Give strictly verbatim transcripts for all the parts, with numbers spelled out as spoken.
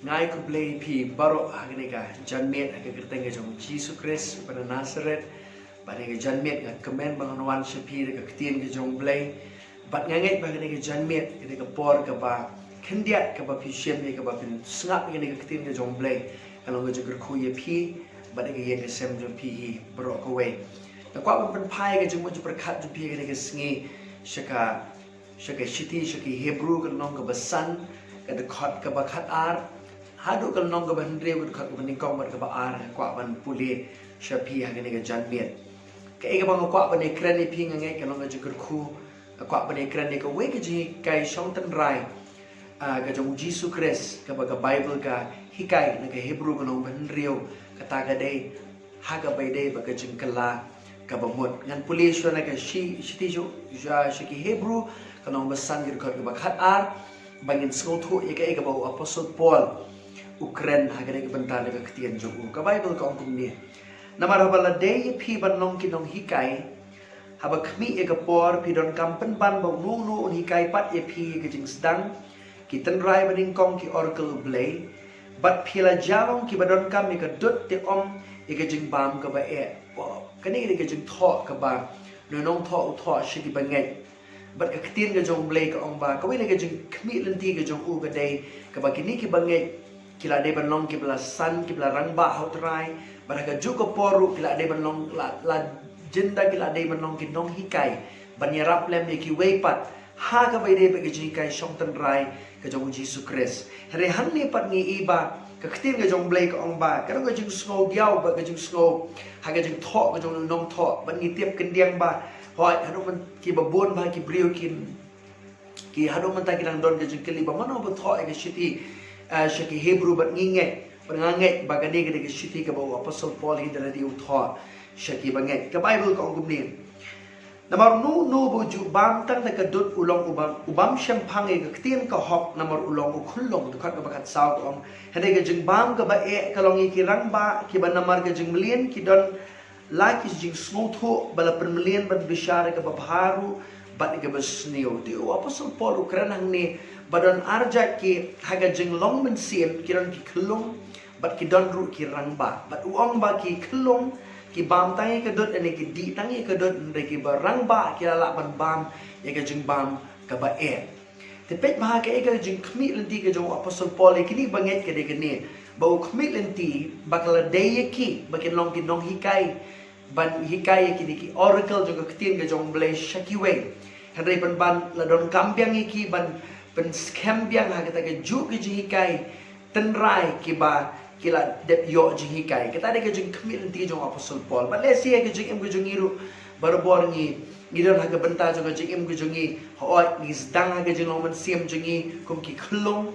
Nga ai khublei ïa phi baroh ha kane ka janmiet ha ka kyrteng ka jong Jisu Khrist ba na Nasareth. Bad ha kane ka janmiet nga kmen ba ngan wan sha phi da ka ktien ka jong U Blei. Bad nga ngeit ba ha kane ka janmiet, kane ka por kaba khyndiat kaba phi shim ïa kaba phin sngap ïa kane ka ktien ka jong U Blei, ka long ka jingkyrkhu ïa phi bad ïa ka ïing ka sem jong phi hi baroh kawei. Nga kwah ban pynphai ïa ka jingmut jingpyrkhat jong phi ha kane ka sngi sha ka sha ka shithi sha ki Hebru ka lynnong kaba san, ka dkhot kaba khatar haduh ka lynnong kaba hynriew, ka dkhot kaba nyngkong bad kaba ar. Nga kwah ban pule sha phi ha kane ka janmiet. Kaei kaba nga kwah ban ïakren ïa phi, nga ngeit ka long ka jingkyrkhu. Nga kwah ban ïakren ïa kawei ka jinghikai shong tynrai, ah, ka jong U Jisu Khrist, kaba ka Baibl ka hikai na ka Hebru ka lynnong ba hynriew, kata ka dei ha kaba ïadei bad ka jingkylla kaba mut. Ngan pule shuwa na ka shi, shithi sha, sha, sha ki Hebru ka lynnong ba san, ka dkhot kaba khatar, ba ngin sngewthuh ïa kaei kaba u Apostol Paul u kren ha kane ka bynta na ka ktien jong u. Ka Baibl ka ong kumne: Namar haba la dei ïa phi ban long ki nonghikai, haba khmih ïa ka por, phi donkam pynban ba uno uno un hikai pat ïa phi ïa ka jingsdang, ki tynrai banyngkong, ki oracle U Blei, bad phi la jia long kiba donkam ïa ka dud te ym ïa ka jingbam kaba eh. Wow, kane ka dei ka jingthoh kaba u nongthoh u thoh sha ki bangeit. Bad ka ktien ka jong U Blei ka ong ba kawei na ka jingkhmih lynti ka jong u ka dei kaba kine ki bangeit ki la dei ban long kiba la san, kiba la rangbah ha U Trai, bad ha kajuh ka por ruh ki la dei ban long, la, la jin da ki la dei ban long ki nonghikai ban ïarap lem ïa kiwei pat ha kaba ïadei bad ka jinghikai shong tynrai ka jong U Jisu Khrist. Hynrei hangne pat ngi i ba ka ktien ka jong U Blei ka ong ba ka dei ka jingsngew diaw bad ka jingsngew ha ka jingthoh ka jong u nongthoh, bad ngi tip khyndiat ba hooid haduh myn, kiba bun bha ki briew kin ki haduh mynta ki dang don ka jingkylli ba mano ba thoh ïa ka shithi, eh, sha ki Hebru, bad ngi ngeit, bad nga ngeit ba kane ka dei ka shithi kaba u Apostol Paul hi da lade u thoh sha ki bangeit. Ka Baibl ka ong kumne: Namar uno uno ba u ju bam tang da ka dud u long u bam, u bam shemphang ïa ka ktien ka hok, namar u long u khyllung. Dkhot kaba khatsaw ka ong: Hynrei ka jingbam kaba eh ka long ïa ki rangbah, kiba namar ka jingmlien ki don la ki jingsngewthuh ba la pynmlien ban bishar ïa kaba bha ruh bad ïa kaba sniew. Te u Apostol Paul u kren hangne ba don ar jait ki ha ka jinglong mynsiem, ki don ki khyllung bad ki don ruh ki rangbah. Bad u ong ba ki khyllung ki bam tang ïa ka dud, ne ki dih tang ïa ka dud, hynrei kiba rangbah ki la lah ban bam ïa ka jingbam kaba eh. Te peit bha kaei ka jingkhmih lynti ka jong u Apostol Paul ïa kine bangeit ka dei kane, ba u khmih lynti ba ka la dei ïa ki ba kin long ki nonghikai, ban hikai ïa kine ki oracle jong ka ktien ka jong U Blei sha kiwei. Hynrei pynban la donkam biang ïa ki ban pynskhem biang ha kata kajuh ka jinghikai tynrai kiba ki la dep ïoh jinghikai. Kata dei ka jingkhmih lynti jong u Apostol Paul. Bad lehse ha ka jingim ka jong ngi ruh, barabor ngi, ngi don ha ka bynta jong ka jingim ka jong ngi, hooid ngi sdang ha ka jinglong mynsiem jong ngi kum ki khyllung.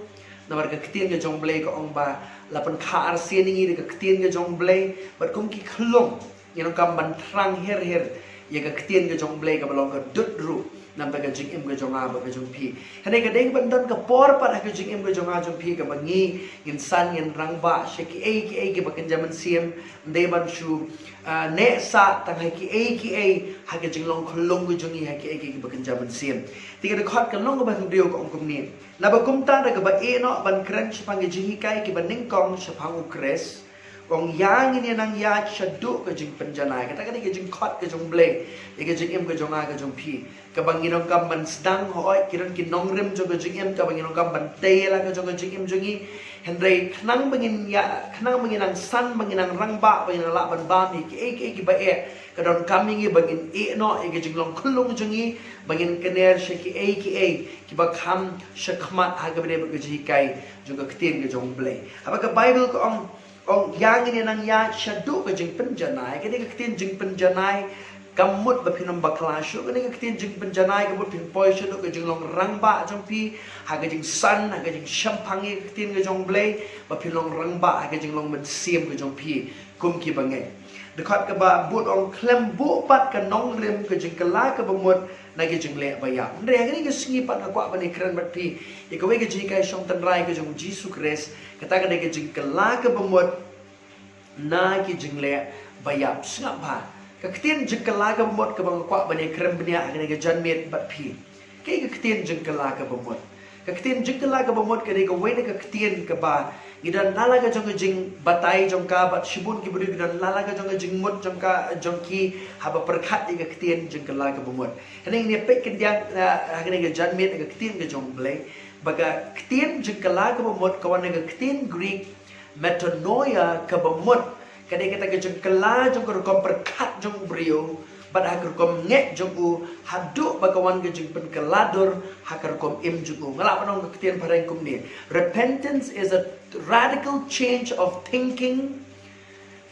Namar ka ktien ka jong U Blei ka ong ba la pynkha arsien ïa ngi da ka ktien ka jong U Blei, bad kum ki khyllung ngi donkam ban thrang her her ïa ka ktien ka jong U Blei kaba long ka dud ruh namar ka jingim ka jong nga bad ka jong phi. Hynrei ka dei ban don ka por pat ha ka jingim ka jong nga jong phi kaba ngi ngin san, ngin rangbah sha kiei kiei kiba kynja mynsiem, ym dei ban shu, ah, neh sah tang ha kiei kiei ha ka jinglong khyllung ka jong ngi ha kiei kiei kiba kynja mynsiem. Te ka dkhot ka lynnong kaba hynriew ka ong kumne: Naba kumta da kaba ïeh noh ban kren shaphang ki jinghikai kiba nyngkong shaphang u Khrist, ka ong, ïa ngin ïa nang ïaid shaduh ka jingpynjanai. Kata ka dei ka jingkhot ka jong U Blei ïa ka jingim ka jong nga ka jong phi, kaba ngi donkam ban sdang. Hooid ki don ki nongrim jong ka jingim kaba ngi donkam ban tei la ka jong ka jingim jong ngi. Hynrei khnang ba ngin ïa, khnang ba ngin nang san, ba ngin nang rangbah, ba ngin nang lah ban bam ïa kiei kiei kiba eh, ka donkam ïa ngi ba ngin ïeh noh ïa ka jinglong khyllung jong ngi, ba ngin kner sha kiei kiei kiba kham shakhmat ha kaba ïadei bad ka jinghikai jong ka ktien ka jong U Blei. Haba ka Baibl ka ong, ong, ïa ngin ïa nang ïaid shaduh ka jingpynjanai, ka dei ka ktien jingpynjanai kam mut ba phin ym bakla shuh. Ka dei ka ktien jingpynjanai ka mut phin poi shaduh ka jinglong rangbah jong phi ha ka jingsan, ha ka jingshemphang ïa ka ktien ka jong U Blei, ba phin long rangbah ha ka jinglong mynsiem ka jong phi kum ki bangeit. Dkhot kaba bud ong, khlem buh pat ka nongrim ka jingkylla kaba mut na ki jingleh ba ïap. Hynrei ha kane ka sngi pat nga kwah ban ïakren bad phi ïa kawei ka jinghikai shong tynrai ka jong u Jisu Khrist, kata ka dei ka jingkylla kaba mut na ki jingleh ba ïap. Sngap bha, ka ktien jingkylla kaba mut kaba nga kwah ban ïakren bniah ha kane ka janmiet bad phi. Kaei ka ktien jingkylla kaba mut? Ka ktien jingkylla kaba mut ka dei kawei na ka ktien kaba ngi don la la ka jong ka jingbatai jong ka, bad shibun ki briew ki don la la ka jong ka jingmut jong ka, jong ki, haba pyrkhat ïa ka ktien jingkylla kaba mut. Hangne ngin ïa peit khyndiat, ah, hangne ka janmiet, ka ktien ka jong U Blei, ba ka ktien jingkylla kaba mut ka wan na ka ktien Greek metanoia, kaba mut ka dei kata ka jingkylla jong ka rukom pyrkhat jong u briew bad ha ka rukom ngeit jong u, haduh ba ka wan ka jingpynkylla dur ha ka rukom im jong u. Nga lah ban ong ka ktien phareng kumne: Repentance is a radical change of thinking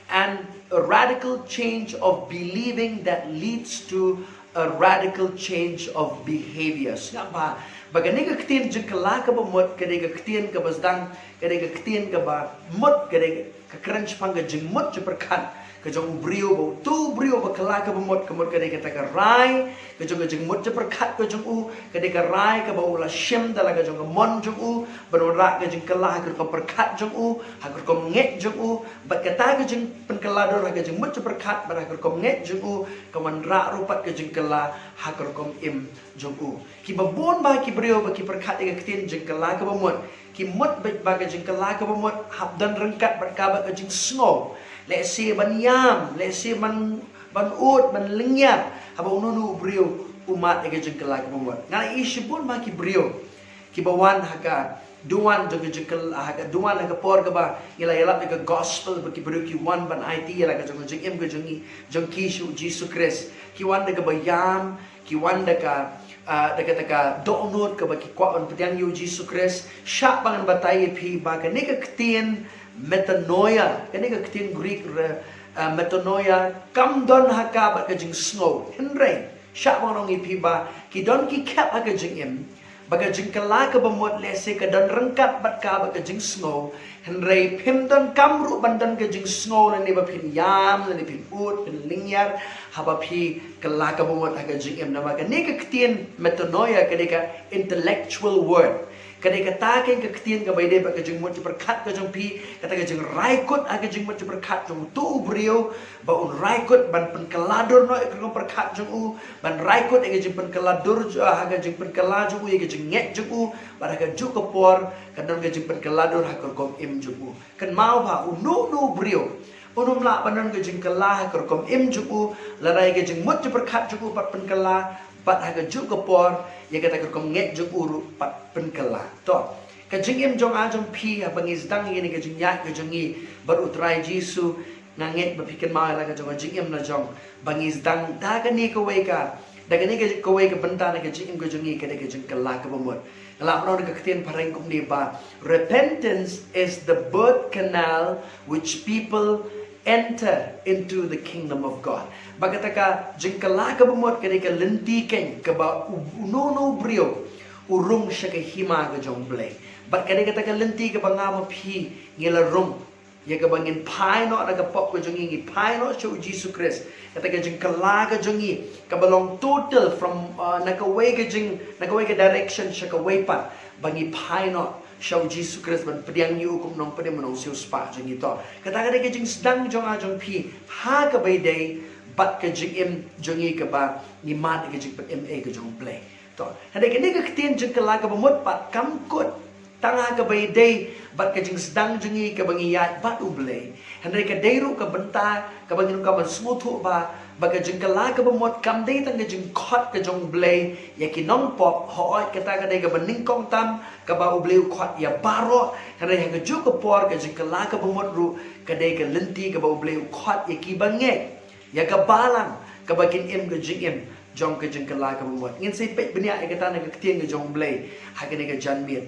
and a radical change of believing that leads to a radical change of behaviors. Sngap bha, ba kane ka ktien jingkylla kaba mut ka dei ka ktien kaba sdang, ka dei ka ktien kaba mut, ka dei ka kren shaphang ka jingmut jingpyrkhat ka jong u briew, ba uto u briew ba kylla kaba mut, ka mut ka dei kata ka rai ka jong ka jingmut jingpyrkhat ka jong u, ka dei ka rai kaba u la shim da la ka jong ka mon jong u ban wanrah ka jingkylla ha ka rukom pyrkhat jong u, ha ka rukom ngeit jong u, bad kata ka jingpynkylla dur ha ka jingmut jingpyrkhat bad ha ka rukom ngeit jong u ka wanrah ruh pat ka jingkylla ha ka rukom im jong u. Kiba bun bah ki briew ba ki pyrkhat ïa ka ktien jingkylla kaba mut, ki mut beit ba ka jingkylla kaba mut hap don ryngkat bad ka, bad ka jingsngew. Lehse ban ïam, lehse ban, ban ud, ban lyngngiar haba uno uno u briew u mad ïa ka jingkylla kaba mut. Nga ïohi shibun bah ki briew kiba wan ha ka duwan jong ka jingkylla, ha ka duwan, ha ka por kaba ngi la ïalap ïa ka gospel, ba ki briew ki wan ban aiti ïa la ka jong ka jingim ka jong ngi, jong ki sha u Jisu Khrist. Ki wan da kaba ïam, ki wan da ka, ah, da kata ka dohnud kaba ki kwah ban pdiang ïa u Jisu Khrist. Shah ba ngan batai ïa phi ba kane ka ktien metanoia, kane ka ktien Greek re, ah, metanoia, kam don ha ka bad ka jingsngew. Hynrei shah ba ngan ong ïa phi ba ki don ki khep ha ka jingim ba ka jingkylla kaba mut lehse ka don ryngkat bad ka, bad ka jingsngew. Hynrei phim donkam ruh ban don ka jingsngew lane ba phin ïam, lane phin ud, phin lyngngiar haba phi kylla kaba mut ha ka jingim. Namar kane ka ktien metanoia ka dei ka intellectual word. Ka dei kata ka, ka ktien kaba ïadei bad ka jingmut jingpyrkhat ka jong phi, kata ka jingrai kut ha ka jingmut jingpyrkhat jong uto u briew, ba un rai kut ban pynkylla dur noh ïa ka rukom pyrkhat jong u, ban rai kut ïa ka jingpynkylla dur, ah, ha ka jingpynkylla jong u ïa ka jingngeit jong u, bad ha kajuh ka por kan don ka jingpynkylla dur ha ka rukom im jong u. Kynmaw ba uno uno u briew un ym lah ban don ka jingkylla ha ka rukom im jong u, lada ïa ka jingmut jingpyrkhat jong u pat pynkylla, bad ha kajuh ka por ïa kata ka rukom ngeit jong u ruh pat pynkylla. To, ka jingim jong nga jong phi, haba ngi sdang ïa kane ka jingïaid ka jong ngi bad u Trai Jisu, nga ngeit ba phi kynmaw ïa la ka jong ka jingim la jong, ba ngi sdang da kane kawei ka, da kane ka, kawei ka bynta na ka jingim ka jong ngi, ka dei ka jingkylla kaba mut. Nga lah ban ong da ka ktien phareng kumne ba, repentance is the birth canal which people enter into the kingdom of God. Ba kata ka jingkylla kaba mut ka dei ka lynti keiñ kaba u, uno uno u briew u rung sha ka hima ka jong U Blei. Bad ka dei kata ka lynti kaba nga ma phi ngi la rung, ïa kaba ngin phai noh na ka pop ka jong ngi, ngi phai noh sha u Jisu Khrist. Kata ka jingkylla ka jong ngi kaba long total from, uh, na kawei ka jing, na kawei ka direction sha kawei pat, ba ngi phai noh sha u Jisu Khrist ban pdiang ïa u kum u nongpynim, u nongsiewspah jong ngi. To, kata ka dei ka jingsdang jong nga jong phi ha kaba ïadei bad ka jingim jong ngi kaba ngi mad ïa ka jingpynim ei ka jong U Blei. To, hynrei kane ka ktien jingkylla kaba mut pat kam kut tang ha kaba ïadei bad ka jingsdang jong ngi kaba ngi ïaid bad U Blei. Hynrei ka dei ruh ka bynta kaba ngin ym kwah ban sngewthuh ba, ba ka jingkylla kaba mut kam dei tang ka jingkhot ka jong U Blei ïa ki nongpop, hooid kata ka dei kaba nyngkong tam kaba U Blei u khot ïa baroh. Hynrei ha kajuh ka por ka jingkylla kaba mut ruh ka dei ka lynti kaba U Blei u khot ïa kiba ngeit, ïa ka balang, kaba kin im ka jingim jong ka jingkylla kaba mut. Ngin sa ïa peit bniah ïa kata na ka ktien ka jong U Blei ha kane ka janmiet.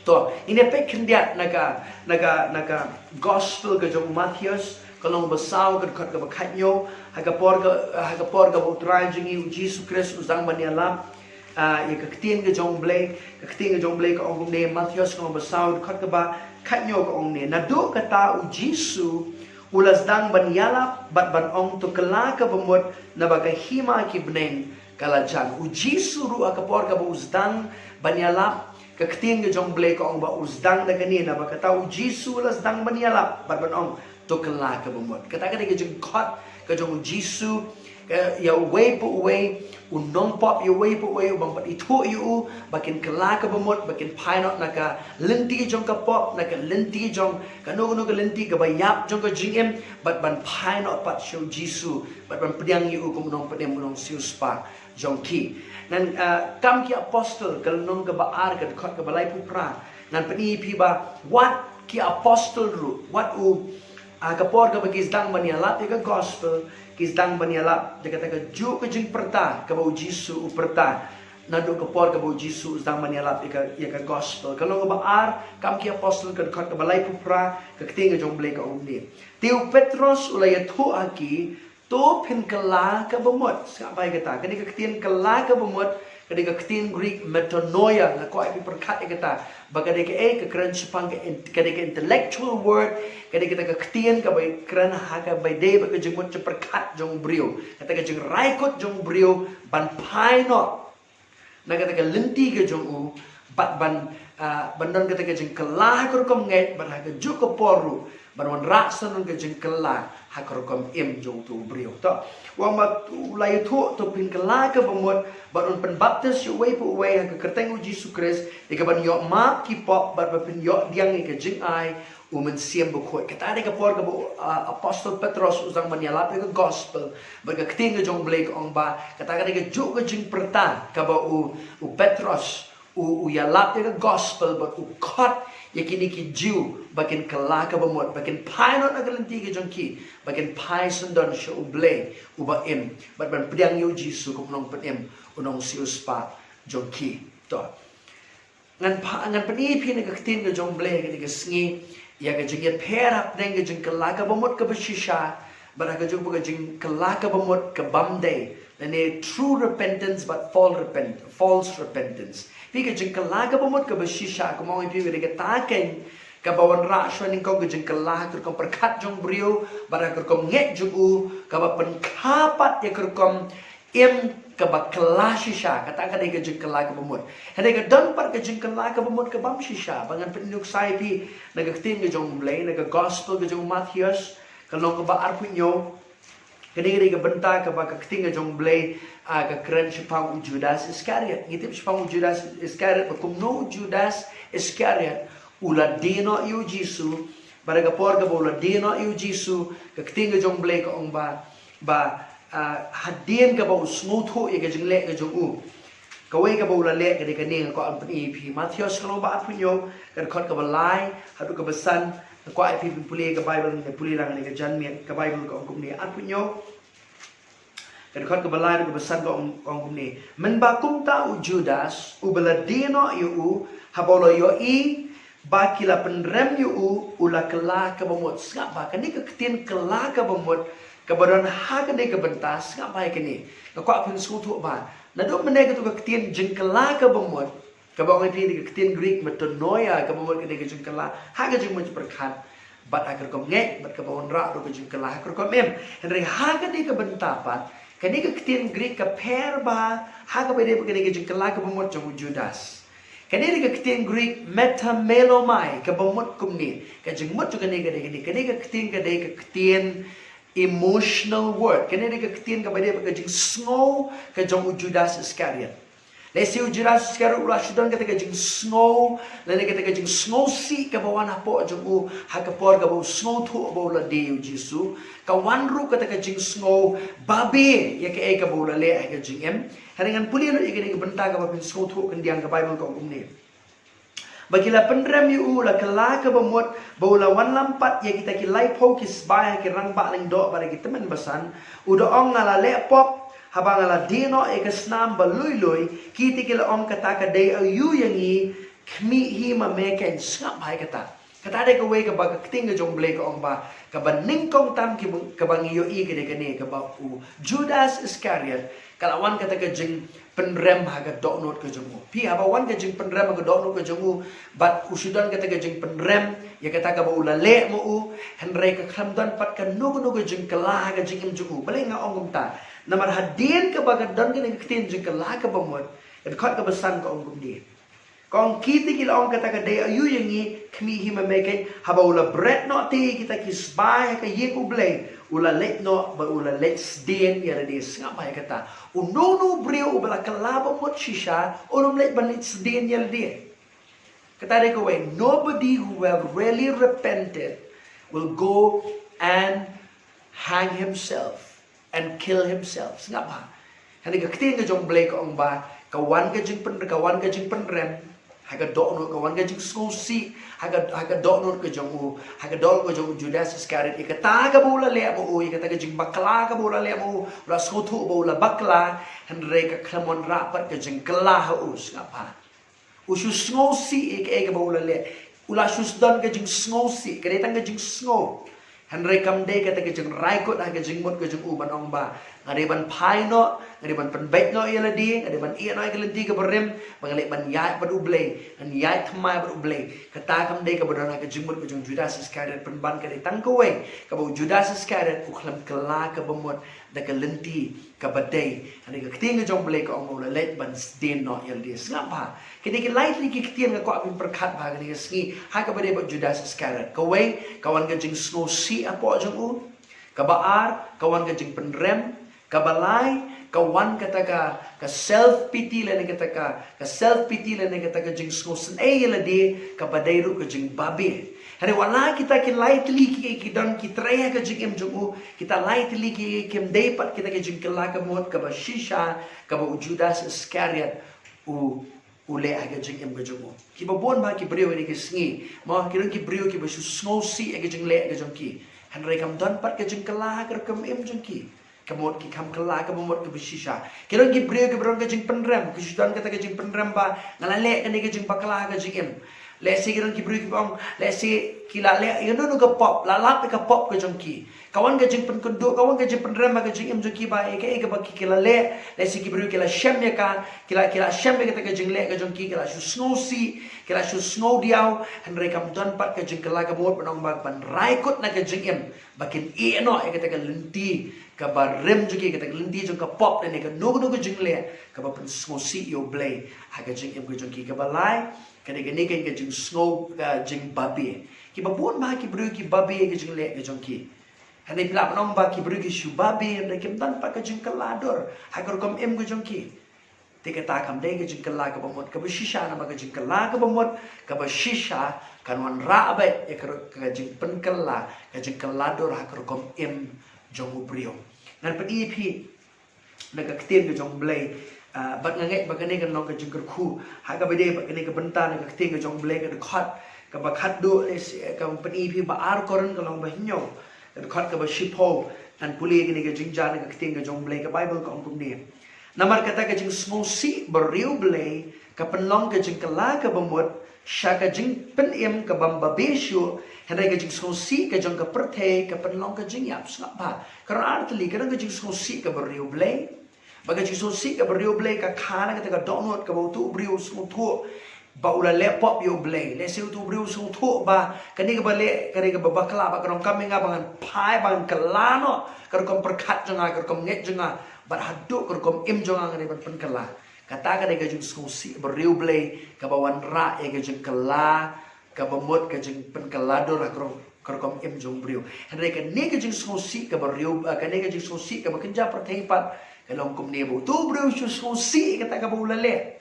To, ngin ïa peit khyndiat na ka, na ka, na ka gospel ka jong u Mathaios, ka lynnong ba saw, ka dkhot kaba khathynñiew. Ha ka por ka, ha ka por kaba u Trai jong ngi u Jisu Khrist u sdang ban ïalap, ah, ïa ka ktien ka jong U Blei, ka ktien ka jong U Blei ka ong kumne, Mathaios ka lynnong ba saw, dkhot kaba khathynñiew, ka ong kumne: Naduh kata u Jisu u la sdang ban ïalap bad ban ong, to kylla kaba mut, naba ka hima ki bneng ka la jan. U Jisu ruh ha ka por kaba u sdang ban ïalap, ka ktien ka jong U Blei ka ong ba u sdang da kane, naba kata u Jisu u la sdang ban ïalap bad ban ong, to kylla kaba mut. Kata ka dei ka jingkhot ka jong u Jisu Ka, ïa uwei pa uwei u nongpop, ïa uwei pa uwei u bym pat ithuh ïa u, ba kin kylla ka bamut, ba kin phai noh na ka lynti jong ka pop, na ka lynti jong kano kano ka lynti kaba ïap jong ka jingim, bad ban phai noh pat sha u Jisu, bad ban pdiang ïa u kum u nongpynim, u nongsiewspah jong ki. Ngan, ah, Kam ki Apostol, ka lynnong kaba ar, ka dkhot kaba laiphew phra, ngan pyni ïa phi ba wat ki apostol ruh, wat u, ah, ka por kaba ki sdang ban ïalap ïa ka gospel, ki sdang ban ïalap ïa kata kajuh ka jingpyrta kaba u Jisu u pyrta. Naduh ka por kaba u Jisu u sdang ban ïalap ïa ka, ïa ka gospel. Ka lynnong kaba ar, Kam ki Apostol, ka dkhot kaba laiphew phra, ka ktien ka jong u Blei ka ong kumne: Te u Petros u la ïathuh ha ki, to phin kylla ka bamut. Sngap bha ïa kata, ka dei ka ktien kylla ka bamut, ka dei ka ktien Greek metanoia, nga kwah ïa phi pyrkhat ïa kata. Ba ka dei kaei, ka kren shaphang ka in-, ka dei ka intellectual word, ka dei kata ka ktien kaba kren ha kaba ïadei bad ka jingmut jingpyrkhat jong u briew. Kata ka jingrai kut jong u briew ban phai noh na kata ka lynti ka jong u, bad ban, ah, ban don kata ka jingkylla ha ka rukom ngeit, bad ha kajuh ka por ruh ban wanrah sa don ka jingkylla ha ka rukom im jong uto u briew. To, u ong ba u la ïathuh, to phin kylla ka bamut, bad un pynbaptis ïa uwei pa uwei ha ka kyrteng u Jisu Khrist, ïa kaban ïoh map ki pop, bad ba phin ïoh pdiang ïa ka jingai u Mynsiem Bakhuid. Kata dei ka por kaba u, ah, Apostol Petros u sdang ban ïalap ïa ka gospel, bad ka ktien ka jong u Blei ka ong ba kata ka dei kajuh ka jingpyrta kaba u, u Petros u, u ïalap ïa ka gospel, bad u khot ïa kine ki Jiw ba kin kylla ka bamut, ba kin phai noh na ka lynti ka jong ki, ba kin phai syndon sha u Blei uba im, bad ban pdiang ïa u Jisu kum u nongpynim, u nongsiewspah jong ki. To, ngan pha-, ngan pyni ïa phi na ka ktien ka jong u Blei kane ka sngi ïa ka jingïapher hapdeng ka jingkylla ka bamut kaba shisha, bad ha kajuh ka por ka jingkylla ka bamut ka bym dei, lane true repentance bad false repent-, false repentance. Phi, ka jingkylla ka bamut kaba shisha, kumba ong ïa phi, ka dei kata keiñ kaba wanrah shuwa nyngkong ka jingkylla ha ka rukom pyrkhat jong u briew, bad ha ka rukom ngeit jong u, kaba pynkha pat ïa ka rukom im kaba kylla shisha. Kata ka dei ka jingkylla ka bamut. Hynrei ka don pat ka jingkylla ka bamut ka bym shisha, ba ngan pynnuksa ïa phi na ka ktien ka jong u Blei, na ka gospel ka jong u Mathaios, ka lynnong kaba arphew hynñiew. Kane ka dei ka bynta kaba ka ktien ka jong u Blei, ah, ka kren shaphang u Judas Iskariot. Ngi tip shaphang u Judas Iskariot, ba kumno u Judas Iskariot u la die noh ïa u Jisu, bad ha ka por kaba u la die noh ïa u Jisu, ka ktien ka jong u Blei ka ong ba, ba, ah, hadien kaba u sngewthuh ïa ka jingleh ka jong u, kawei kaba u la leh ka dei kane, nga kwah ban pyni ïa phi. Mathaios ka lynnong ba arphew hynñiew, ka dkhot kaba lai haduh kaba san, nga kwah ïa phi phin pule ka Baibl, pule lang ïa ka janmiet, ka Baibl ka ong kumne, arphew hynñiew, ka dkhot kaba lai haduh kaba san ka ong, ka ong kumne: Mynba kumta u Judas, uba la die noh ïa u, haba u la ïohi ba ki la pynrem ïa u, u la kylla ka bamut. Sngap bha, kane ka ktien kylla ka bamut kaba don ha kane ka bynta, sngap bha ïa kane. Nga kwah phin sngewthuh bha, naduh mynne kato ka ktien jingkylla ka bamut, kaba ong ïa phi dei ka ktien Greek metanoia, kaba mut ka dei ka jingkylla ha ka jingmut jingpyrkhat, bad ha ka rukom ngeit, bad kaba wanrah ruh ka jingkylla ha ka rukom im. Hynrei ha kane ka bynta pat, kane ka ktien Greek ka pher bha ha kaba ïadei bad kane ka jingkylla ka bamut jong u Judas. Kane dei ka ktien Greek metamelomai, kaba mut kumne. Ka jingmut jong kane ka dei kane, kane ka ktien ka dei ka ktien emotional word. Kane dei ka ktien kaba ïadei bad ka jingsngew ka jong u Judas Iskariot. Lehse u Judas Iskariot u la shu don kata ka jingsngew, lane kata ka jingsngewsih kaba wan hapoh jong u ha ka por kaba u sngewthuh ba u la die ïa u Jisu. Ka wan ruh kata ka jingsngew babe ïa kaei kaba u la leh ha ka jingim. Hynrei ngan pule lut ïa kane ka bynta kaba phin sngewthuh khyndiat, ka Baibl ka ong kumne: Ba ki la pynrem ïa u, u la kylla ka bamut, ba u la wanlam pat ïa kita ki laiphew ki sbai ha ki rangbah lyngdoh bad ha ki tymmen basan. U da ong: Nga la leh pop haba nga la die noh ïa ka snam ba lui lui. Kita ki la ong: Kata ka dei aïu ïa ngi, khmih hi ma me keiñ. Sngap bha ïa kata. Kata dei kawei kaba ka ktien ka jong u Blei ka ong ba kaba nyngkong tam ki ba, kaba ngi ïohi ka dei kane, kaba u Judas Iskariot ka la wan kata ka jingpynrem ha ka dohnud ka jong u. Phi, haba wan ka jingpynrem ha ka dohnud ka jong u, bad u shu don kata ka jingpynrem ïa kata kaba u la leh ma u, hynrei ka khlem don pat kano kano ka jingkylla ha ka jingim jong u. Balei nga ong kumta? Namar hadien kaba ka don kane ka ktien jingkylla ka bamut, ka dkhot kaba san ka ong kumne: Kong ki te ki la ong kata ka dei aïu ïa ngi, khmih hi ma me keiñ. Haba u la bret noh te kita ki sbai ha ka ïing U Blei, u la leit noh bad u la leit sdien ïa lade. Sngap bha ïa kata. Uno uno u briew uba la kylla bamut shisha, un ym leit ban leit sdien ïa lade. Kata dei kawei, nobody who have really repented will go and hang himself and kill himself. Sngap bha. Hangne ka ktien ka jong U Blei ka ong ba ka wan ka jingpyn, ka wan ka jingpynrem ha ka dohnud, ka wan ka jingsngewsih ha ka, ha ka dohnud ka jong u, ha ka dohnud ka jong u Judas Iskariot. Ïa kata kaba u la leh ma u, ïa kata ka jingbakla kaba u la leh ma u, u la sngewthuh ba u la bakla, hynrei ka khlem wanrah pat ka jingkylla ha u. Sngap bha. U shu sngewsih ïa kaei kaba u la leh. U la shu don ka jingsngewsih, ka dei tang ka jingsngew. Hynrei kam dei kata ka jingraikut ha ka jingmut ka jong u ban ong ba nga dei ban phai noh, nga dei ban pynbeit noh ïa lade, nga dei ban ïeh noh ïa ka lynti kaba rim, ba nga leit ban ïaid bad U Blei, ngan ïaid thymmai bad U Blei. Kata kam dei kaba don ha ka jingmut ka jong u Judas Iskariot, pynban ka dei tang kawei, kaba u Judas Iskariot u khlem kylla ka bamut da ka lynti kaba dei. Hangne ka ktien ka jong U Blei ka ong ba u la leit ban sdien noh ïa lade. Sngap bha. Kine ki lai tylli ki ktien nga kwah ban pyrkhat bha kane ka sngi ha kaba dei bad u Judas Iskariot. Kawei, ka wan ka jingsngewsih hapoh jong u. Kaba ar, ka wan ka jingpynrem. Kaba lai, ka wan kata ka, ka self pity lane kata ka, ka self pity lane kata ka jingsngewsynei ïa lade, kaba dei ruh ka jingbabe. Hynrei wat la kita ki lai tylli ki, ki don ki trei ha ka jingim jong u, kita lai tylli ki, kim dei pat kita ki jingkylla ka mut kaba shisha kaba u Judas Iskariot u, u leh ha ka jingim ka jong u. Kiba bun bha ki briew kine ki sngi, mo, ki don ki briew kiba shu sngewsih ha ka jingleh ka jong ki. Hynrei kam don pat ka jingkylla ha ka rukom im jong ki. Ka mut ki kham kylla kaba mut kaba shisha. Ki don ki briew kiba don ka jingpynrem, ki shu don kata ka jingpynrem ba nga la leh kane ka jingbakla ha ka jingim. Lehse ki don ki briew kiba ong, lehse ki la leh ïa kano kano ka pop, la lap ïa ka pop ka jong ki. Ka wan ka jingpynkynduh, ka wan ka jingpynrem ha ka jingim jong ki ba ïa kaei kaba ki, ki la leh. Lehse ki briew ki la shem ïa ka, ki la, ki la shem ïa kata ka jingleh ka jong ki, ki la shu sngewsih, ki la shu sngewdiaw. Hynrei kam don pat ka jingkylla kaba mut ban ong ba ban raikut na ka jingim ba kin ïeh noh ïa kata ka lynti kaba rim jong ki, kata ka lynti jong ka pop lane kano kano ka jingleh kaba pynsngewsih ïa U Blei ha ka jingim ka jong ki. Kaba lai, ka dei kane ka, ka jingsngew, ka jingbabe. Kiba bun bha ki briew ki babe ha ka jingleh ka jong ki. Hangne phi lah ban ong ba ki briew ki shu babe, hynrei kim don pat ka jingkylla dur ha ka rukom im ka jong ki. Te kata kam dei ka jingkylla kaba mut kaba shisha, namar ka jingkylla kaba mut kaba shisha kan wanrah beit ïa ka, ka jingpynkylla, ka jingkylla dur ha ka rukom im jong u briew. Ngan pyni ïa phi na ka ktien ka jong U Blei, ah, bad nga ngeit ba kane kan long ka jingkyrkhu ha kaba dei bad kane ka bynta na ka ktien ka jong U Blei, ka dkhot kaba khatduh, lehse, eh, kan pyni ïa phi ba ar Korinth ka lynnong ba hynñiew, ka dkhot kaba shiphew. Ngan pule kane ka jingjia na ka ktien ka jong U Blei, ka Baibl ka ong kumne. Namar kata ka jingsngewsih bariewblei ka pynlong ka jingkylla kaba mut sha ka jingpynim kabym babe shuh, hynrei ka jingsngewsih ka jong ka pyrthei ka pynlong ka jingïap. Sngap bha. Ka don ar tylli, ka don ka jingsngewsih kaba riewblei. Bad ka jingsngewsih kaba riewblei ka kha na kata ka dohnud kaba uto u briew u sngewthuh ba u la leh pop ïa U Blei. Lehse uto u briew u sngewthuh ba kane kaba leh, kane kaba bakla, ba ka donkam ïa nga ba ngan phai, ba ngan kylla noh ka rukom pyrkhat jong nga, ka rukom ngeit jong nga, bad haduh ka rukom im jong nga nga dei ban pynkylla. Kata ka dei ka jingsngewsih bariewblei kaba wanrah ïa ka jingkylla kaba mut, ka jingpynkylla dur ha ka rukom, ka rukom im jong u briew. Hynrei kane ka jingsngewsih kaba riew, eh, kane ka jingsngewsih kaba kynja pyrthei pat ka long kumne, ba uto u briew u shu sngewsih ïa kata kaba u la leh.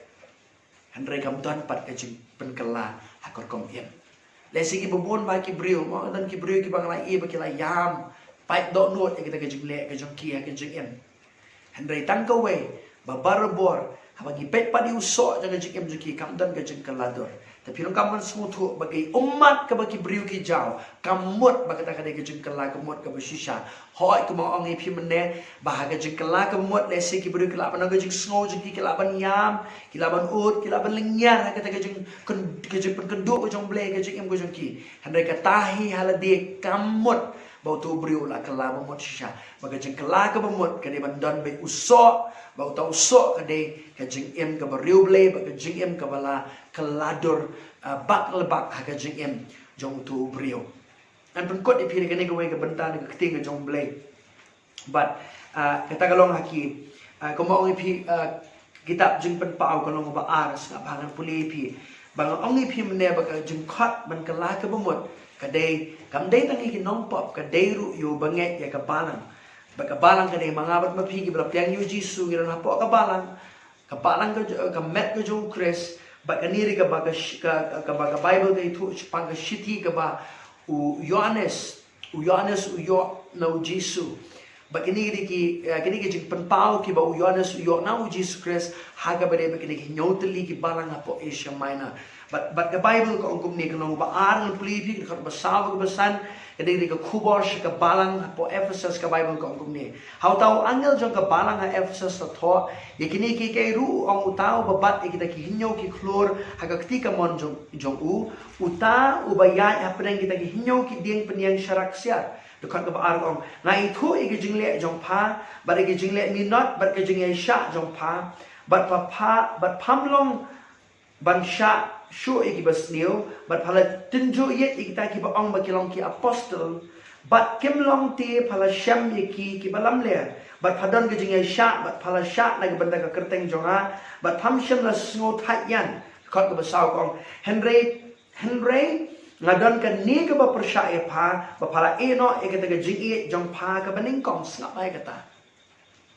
Hynrei kam don pat ka jingpynkylla ha ka rukom im. Lehse kiba bun bha ki briew, mo, don ki briew kiba nga la ïohi ba ki la ïam, pait dohnud ïa kata ka jingleh ka jong ki ha ka jingim. Hynrei tang kawei, ba barabor haba ngi peit pat ïa u soh jong ka jingim jong ki kam don ka jingkylla dur. Te phi donkam ban sngewthuh ba ka ummat kaba ki briew ki jaw, kam mut ba kata ka dei ka jingkylla ka mut kaba shisha. Hooid, kumba nga ong ïa phi mynne, ba ha ka jingkylla ka mut, lehse ki briew ki lah ban ong ka jingsngew jong ki, ki lah ban ïam, ki lah ban ud, ki lah ban lynñiar ha kata ka jing, ka jingpynkynduh ka jong U Blei ha ka jingim ka jong ki. Hynrei kata hi ha lade kam mut ba uto u briew u la kylla ba mut shisha. Ba ka jingkylla kaba mut ka dei ban don beit u soh, ba uta u soh ka dei ka jingim kaba riewblei, ba ka jingim kaba la kylla dur, ah, bak le bak ha ka jingim jong uto u briew. Ngan pynkut ïa phi na kane kawei ka bynta na ka ktien ka jong U Blei. Bad, ah, kata ka long ha ki, ah, kumba ong ïa phi, ah, kitab Jingpynpaw ka lynnong ba ar, sngap bha, ngan pule ïa phi. Ba nga ong ïa phi mynne ba ka jingkhot ban kylla kaba mut ka dei, kam dei tang ïa ki nongpop, ka dei ruh ïa u bangeit ïa ka balang. Ba ka balang ka dei ma nga bad ma phi kiba la pdiang ïa u Jisu, ngi don hapoh ka balang. Ka balang ka, ka met ka jong u Khrist. Bad kane ruh kaba ka, ka, kaba ka Baibl ka ïathuh shaphang ka shithi kaba u Ïoannis, u Ïoannis u ïoh na u Jisu. Bad kine ki, eh, kine ki jingpynpaw kiba u Ïoannis u ïoh na u Jisu Khrist, ha kaba dei bad kine ki hynñiew tylli ki balang hapoh Asia Minor. Bad, bad ka Baibl ka ong kumne, ka lynnong ba ar ngan pule ïa phi, ka dkhot ba saw bad kaba san, ka dei ka khubor sha ka balang hapoh Ephesus, ka Baibl ka ong kumne. Ha uta u angel jong ka balang ha Ephesus la thoh ïa kine kiei kiei ruh, u ong uta uba bat ïa kita ki hynñiew ki khlur ha ka kti kamon jong, jong u, uta uba ïaid hapdeng kita ki hynñiew ki dieng pynïeng sharak ksiar. Dkhot kaba ar ka ong, nga ithuh ïa ki jingleh jong pha, bad ïa ki jingleh minot, bad ka jingïaishah jong pha, bad pha, pha, bad pham long ban shah shuh ïa kiba sniew, bad pha la tynjuh ïeit ïa kita kiba ong ba ki long ki apostol, bad kim long te pha la shem ïa ki kiba lamler, bad pha don ka jingïaishah, bad pha la shah na ka bynta ka kyrteng jong nga, bad pham shym la sngewthait ïa nga. Dkhot kaba saw ka ong, hynrei, hynrei nga don kane kaba pyrshah ïa pha, ba pha la ïeh noh ïa kata ka jingïeit jong pha kaba nyngkong. Sngap bha ïa kata.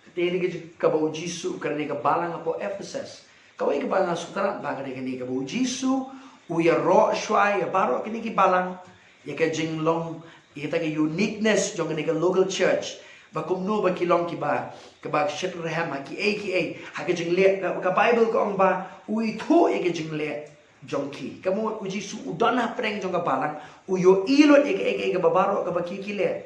Kata dei ka jing, kaba u Jisu u kren ïa ka balang hapoh Ephesus. Kawei kaba nga sngewtynnat bha ka dei kane, kaba u Jisu u ïaroh shuwa ïa baroh kine ki balang ïa ka jinglong, ïa kata ka uniqueness jong kane ka local church. Ba kumno ba ki long kiba, kiba shitrhem ha kiei kiei, ha ka jingleh, ka, ka Baibl ka ong ba u ithuh ïa ka jingleh jong ki. Ka mut u Jisu u don hapdeng jong ka balang, u ïohi lut ïa kaei kaei kaba baroh kaba ki, ki leh.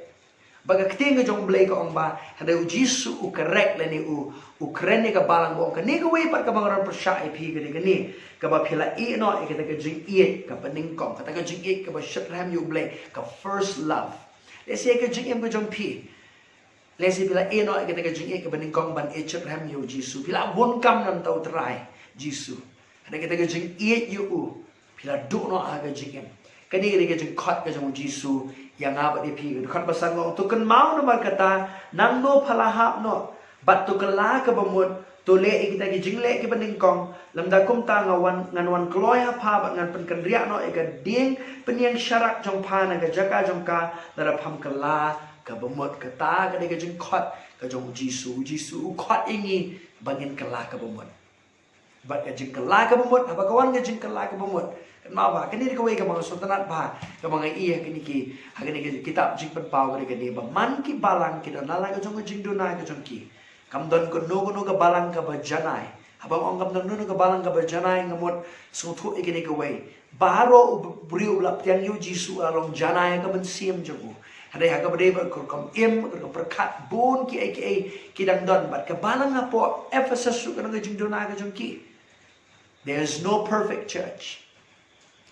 Ba ka ktien ka jong u Blei ka ong ba, hynrei u Jisu u correct lane u, u kren ïa ka balang ba u ong, kane kawei pat kaba nga don pyrshah ïa phi ka dei kane, kaba phi la ïeh noh ïa kata ka jingïeit kaba nyngkong, kata ka jingïeit kaba shitrhem ïa u Blei, ka first love. Lehse ka jingim ka jong phi, lehse phi la ïeh noh ïa kata ka jingïeit kaba nyngkong ban ïeit shitrhem ïa u Jisu. Phi la bun kam na bynta u Trai Jisu. Hynrei kata ka jingïeit ïa u, phi la duh noh ha ka jingim. Kane ka dei ka jingkhot ka jong u Jisu ïa nga bad ïa phi. Dkhot ba san ka ong, to kynmaw namar kata, nangno pha la hap noh, bad to kylla kaba mut, to leh ïa kita ki jingleh kiba nyngkong, lymda kumta nga wan, ngan wan kloi ha pha bad ngan pynkynriah noh ïa ka dieng pynïeng sharak jong pha na ka jaka jong ka, lada pham kylla kaba mut. Kata ka dei ka jingkhot ka jong u Jisu. U Jisu u khot ïa ngi ba ngin kylla kaba mut. Bad ka jingkylla kaba mut, haba ka wan ka jingkylla kaba mut, kynmaw ba kane dei kawei kaba nga sngewtynnat bha, kaba nga ïohi ha kine ki, ha kine ki kitab Jingpynpaw ka dei kane, ba man ki balang ki don la ka jong ka jingduna ka jong ki. Kam don kano kano ka balang kaba janai. Haba nga ong kam don kano ka balang kaba janai, nga mut sngewthuh ïa kine kawei. Baroh u briew uba la pdiang ïa u Jisu u la long janai ha ka mynsiem jong u. Hynrei ha kaba dei bad ka rukom im, ka rukom pyrkhat, bun kiei kiei ki dang don, bad ka balang hapoh Ephesus ruh ka don ka jingduna ka jong ki. There is no perfect church.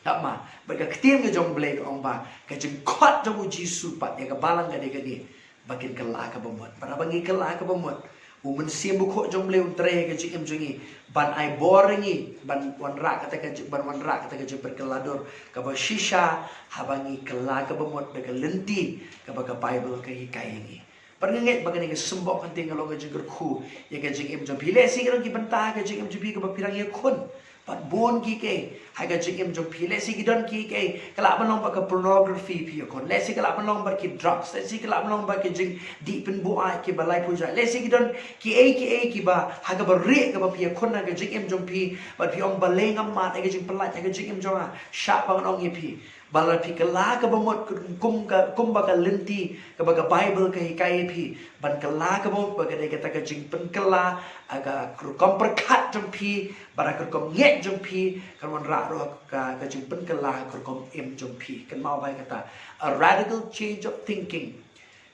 Tangba, bad ka ktien ka jong u Blei ka ong ba ka jingkhot jong u Jisu pat ïa ka balang ka dei kane, ba kin kylla kaba mut. Bad haba ngi kylla kaba mut, u Mynsiem Bakhuid jong u Blei un trei ha ka jingim jong ngi, ban ai bor ïa ngi ban wanrah kata ka jing, ban wanrah kata ka jingpynkylla dur kaba shisha, haba ngi kylla kaba mut da ka lynti kaba ka Baibl ka hikai ïa ngi. Bad nga ngeit ba kane ka symboh ka dei, ka long ka jingkyrkhu ïa ka jingim jong phi. Lehse ki don ki bynta ha ka jingim jong phi kaba phi dang ïakhun. Bad bun kiei kiei ha ka jingim jong phi. Lehse ki don kiei kiei, ka lah ban long bad ka pornography phi ïakhun. Lehse ka lah ban long bad ki drugs. Lehse ka lah ban long bad ki jingdih pynbuaid kiba laiphew jait. Lehse ki don kiei kiei kiba ha kaba rieh kaba phi ïakhun ha ka jingim jong phi. Bad phi ong balei ngam mad ïa ka jingpyllait ha ka jingim jong nga. Shah ba ngan ong ïa phi, ba lada phi kylla kaba mut kum ka, kumba ka lynti kaba ka Baibl ka hikai ïa phi, ban kylla kaba mut ba ka dei kata ka jingpynkylla ha ka rukom pyrkhat jong phi, bad ha ka rukom ngeit jong phi, kan wanrah ruh ka, ka jingpynkylla ha ka rukom im jong phi. Kynmaw bha ïa kata. A radical change of thinking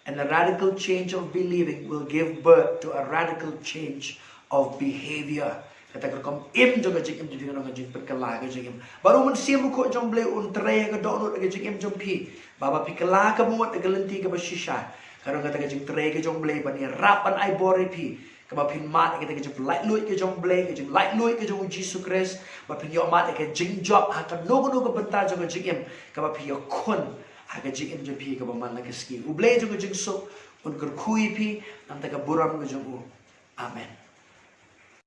and a radical change of believing will give birth to a radical change of behavior. Kata ka rukom im jong ka jingim jong phi kan long ka jingpynkylla ka jingim. Bad u Mynsiem Bakhuid jong u Blei un trei ha ka dohnud ha ka jingim jong phi. Ba haba phi kylla kaba mut da ka lynti kaba shisha, ka long kata ka jingtrei ka jong u Blei ban ïarap ban ai bor ïa phi, kaba phin mad ïa kata ka jinglaitluid ka jong u Blei, ka jinglaitluid ka jong u Jisu Khrist, ba phin ïoh mad ïa ka jingjop ha kano kano ka bynta jong ka jingim, kaba phi ïakhun ha ka jingim jong phi kaba man la ka sngi. U Blei jong ka jingsuk un kyrkhu ïa phi na ka bynta ka burom ka jong u. Amen.